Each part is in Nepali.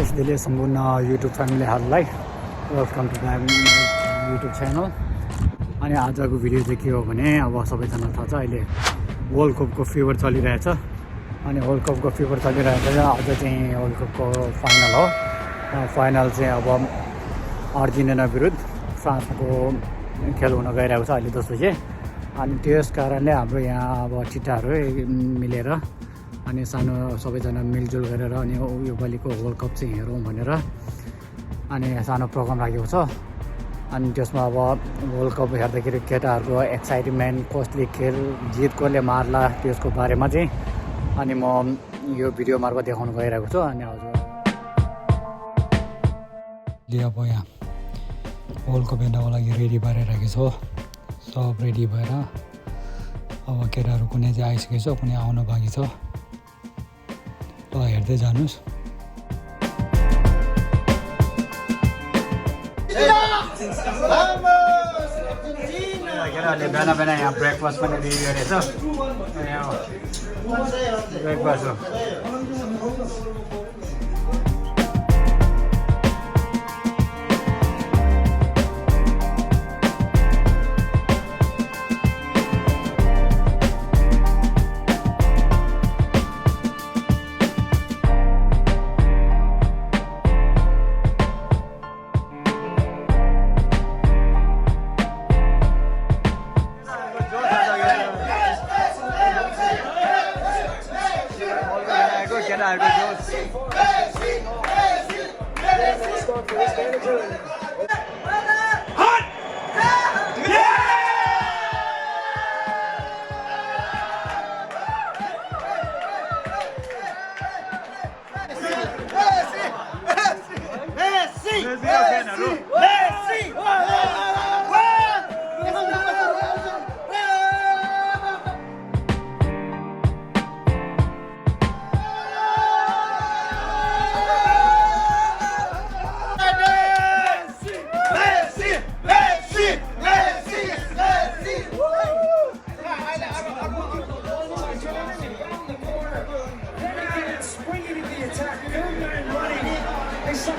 त्यसले सम्पूर्ण युट्युब फ्यामिलीहरूलाई welcome to my YouTube channel. अनि आजको भिडियो चाहिँ के हो भने अब सबैजना थाहा छ अहिले वर्ल्ड कपको फिभर चलिरहेछ। अनि वर्ल्ड कपको फिभर चलिरहेछ आज चाहिँ वर्ल्ड कपको फाइनल हो। फाइनल चाहिँ अब अर्जेन्टिना विरुद्ध फ्रान्सको खेल हुन गइरहेको छ अहिले 10 बजे। अनि त्यस कारणले हाम्रो यहाँ अब ठिटाहरू मिलेर अनि सानो सबैजना मिलजुल गरेर अनि योपालिको वर्ल्ड कप चाहिँ हेरौँ भनेर अनि सानो प्रोग्राम राखेको छ। अनि त्यसमा अब वर्ल्ड कप हेर्दाखेरि केटाहरूको एक्साइटमेन्ट, कसले खेल जित कसले मार्ला त्यसको बारेमा चाहिँ अनि म यो भिडियो मार्फत देखाउन गइरहेको छु। अनि हजुर अब यहाँ वर्ल्ड कप हेर्नको लागि रेडी भएर राखेको छ, सब रेडी भएर अब केटाहरू कुनै चाहिँ आइसकेको छ, कुनै आउन बाँकी छ। ल हेर्दै जानुहोस्। केटाहरूले बिहान बिहान यहाँ ब्रेकफास्ट पनि रेडी गरेछ। ब्रेकफास्ट हो।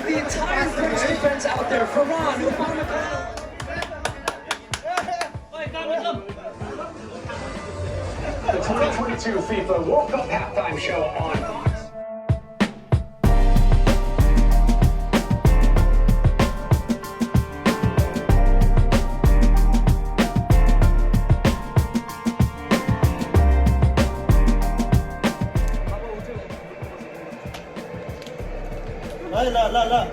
The entire British defense out there for Ron, who found a goal. The 2022 FIFA World Cup halftime show on Fox. La.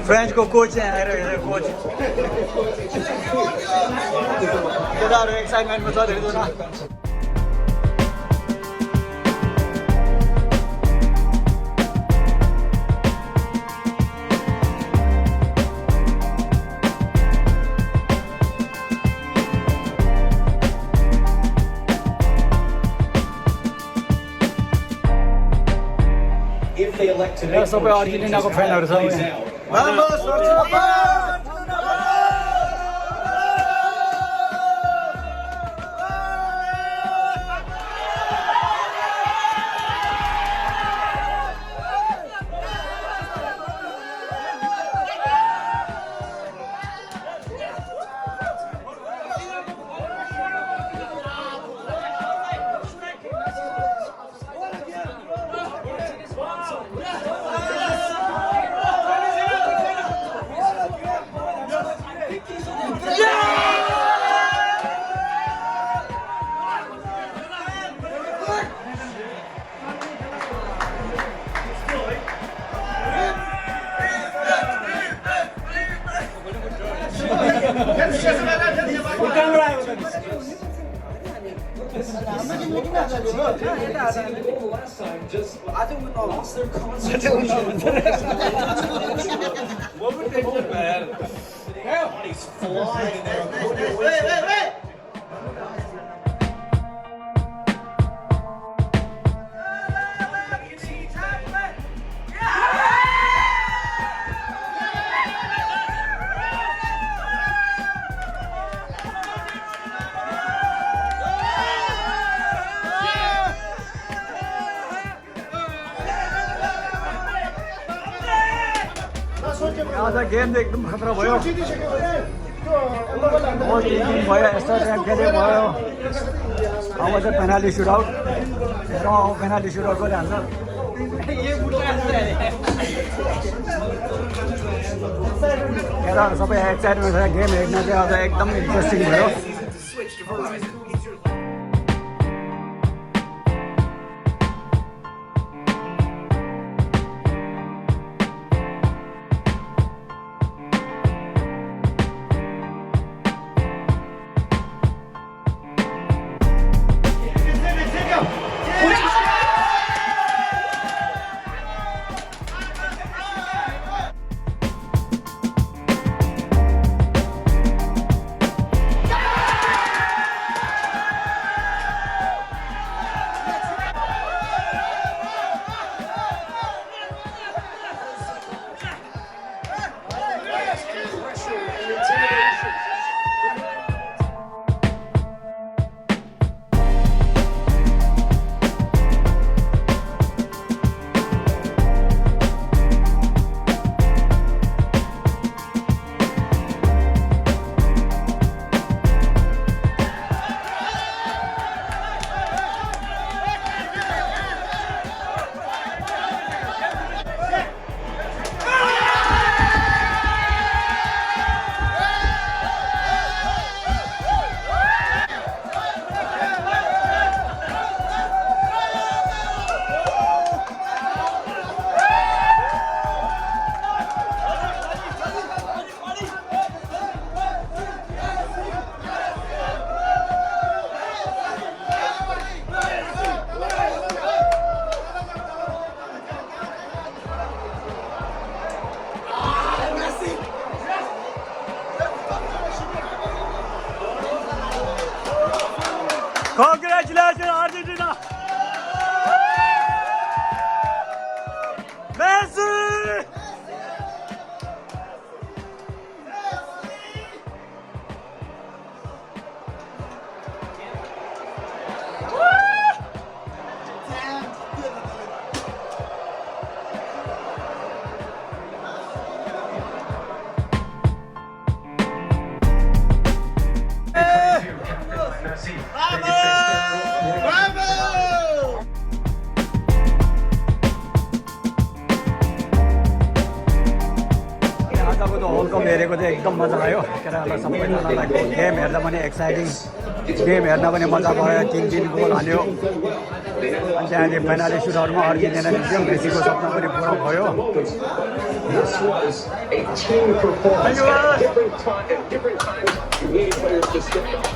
French को कोच चाहिँ आएर कोच केटाहरू एक्साइटमेन्टमा छ धेरैजना। सबै अर्जेन्टिनाको फ्यानहरू छ। last time just lost their concentration. What would they do, man? Money's flying in there. Wait. आज गेम त एकदम खतरा भयो भयो यस्तो खेले भयो अब चाहिँ पेनाल्टी सुटआउट र पेनाल्टी सुटआउट गरिहाल्छ केटाहरू सबै एक्साइटमेन्ट छ गेम हेर्न चाहिँ अझ एकदम इन्ट्रेस्टिङ भयो Congratulations, Argentina! Messi! वर्ल्डकप हेरेको चाहिँ एकदम मजा आयो केटाहरूलाई सबैजनालाई गेम हेर्दा पनि एक्साइटिङ गेम हेर्न पनि मजा भयो 3 गोल हाल्यो अनि त्यहाँदेखि फाइनली सुटआउटमा अर्जेन्टिना जित्यो मेसीको सपना पनि पुरा भयो This was a team performance at different times. You need players to step up.